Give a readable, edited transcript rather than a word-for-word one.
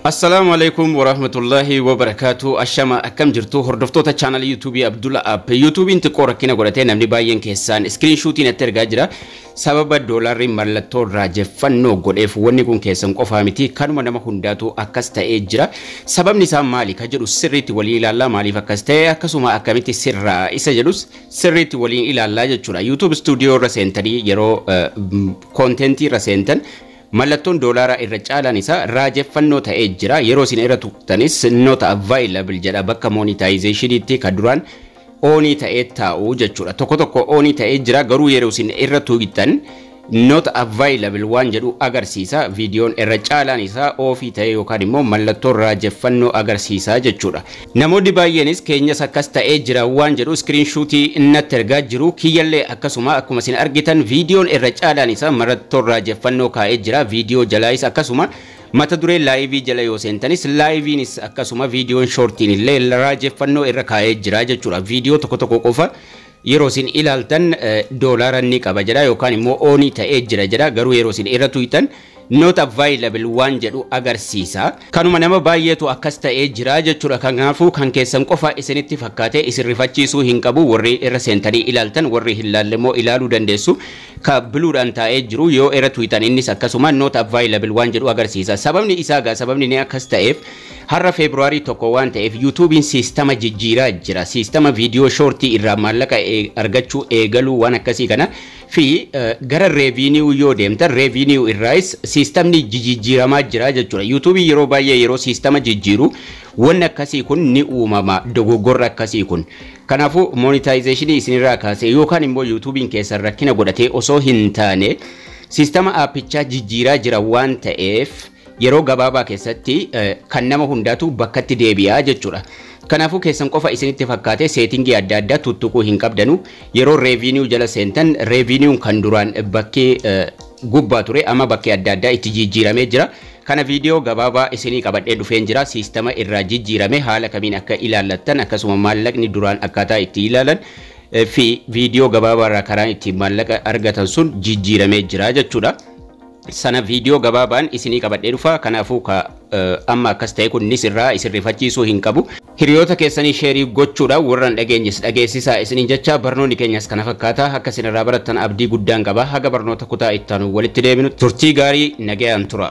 Assalaamu alaikum warahmatullahi wabarakaatu. Ashama, akkam jirtu hordoftoota chaanalii YouTubeii Abdulla App? YouTubeiin xiqqoo rakkina godhatee namni baay'een keessaan screenshotiin natti ergaa jira. Sababa doolaarri mallattoo raajeffannoo godheef wanni kun keessan qofaa miti, kanuma nama hundaatu akkas ta'ee jira. Sababni isaa maali ka jedhu sirriitti waliin ilaallaa. Maaliif akkas ta'e, akkasuma akkamitti sirraa isa jedhus sirriitti waliin ilaallaa jechuudha. YouTube Studio irra seentanii yeroo contentii irra seentan mallattoon doolaaraa irra caalaan isaa raajeffannoo ta'ee jira. Yeroo isin irra tuqxanis "not available" jedha, bakka monetizationitti kan duraan onii ta'ee taa'u jechuudha. Tokko tokko onii ta'ee jira, garuu yeroo isin irra tuqxan "not available" waan jedhu agarsiisa. Viidiyoon irra caalaan isaa offii ta'e yookaan immoo mallattoo raajeffannoo agarsiisa jechuudha. Namoonni baay'eenis keenyas akkas ta'ee jira waan jedhu screenshotii natti ergaa jiru. Kiyyallee akkasuma, akkuma isin argitan viidiyoon irra caalaan isaa mallattoo raajeffannoo kaa'ee jira. Viidiyoo jalaayis akkasuma, mata duree liveii jala yoo seentanis liveiinis akkasuma, viidiyoon shortiin illee raajeffannoo irra kaa'ee jira jechuudha. Viidiyoo tokko tokko qofa yeroo isin ilaaltan doolaara ni qaba jedha yookaan immoo onii ta'ee jira jedha, garuu yeroo isin irra tuqxan "not available" waan jedhu agarsiisa. Kanuma nama baay'eetu akkas ta'ee jira jechuudha. Kanaafuu kan keessan qofa isinitti fakkaatee isin rifachiisuu hin qabu. Warri irra seentanii ilaaltan, warri hin laalle immoo ilaaluu dandeessu. Ka bluedhaan taa'ee jiru yoo irra tuqxan innis akkasuma "not available" waan jedhu agarsiisa. Sababni isaa gaa, sababni inni akkas ta'eef, har'a Feebruaarii 1 waan ta'eef YouTubeiin siistama jijjiiraa jira. Siistama viidiyoo shortii irraa maallaqa argachuu eegaluu waan akkasii kana fi gara revenue yoo deemtan revenue irraayis siistamni jijjiiramaa jira jechuudha. YouTubeii yeroo baay'ee yeroo siistama jijjiiru wanni akkasii kun ni uumama, dogoggorra akkasii kun. Kanaafuu monetizationii isinirraa kaasee yookaan immoo YouTubeiin keessan rakkina godhatee osoo hin taane siistama aappichaa jijjiiraa jira waan ta'eef yeroo gabaabaa keessatti kan nama hundaatu bakkatti deebi'aa jechuudha. Kanaafuu keessan qofa isinitti fakkaate settingii adda addaa tuttuquu hin qabdanu. Yeroo revenue jala seentan revenueun kan duraan bakkee gubbaa ture amma bakkee adda addaa itti jijjiiramee jira. Kana viidiyoo gabaabaa isinii qabadhee dhufeen jira. Siistama irraa jijjiirame haala kamiin akka ilaallattan, akkasuma maallaqni duraan akkaataa itti ilaalan fi viidiyoo gabaabaa irraa karaan ittiin maallaqa argatan sun jijjiiramee jira jechuudha. Sana viidiyoo gabaabaan isinii qabadhee dhufa. Kanaafuu ka amma akkas ta'e kunnis irraa isin rifachiisuu hin qabu. Hiriyoota keessanii shareii gochuudhaan warra hin dhageenyes dhageessisaa isiniin jecha, barnoonni keenyas kana fakkaata. Akka isin irraa barattan abdii guddaan qaba. Haga barnoota kutaa ittaanu walitti deebinu turtii gaarii, nagayaan tura.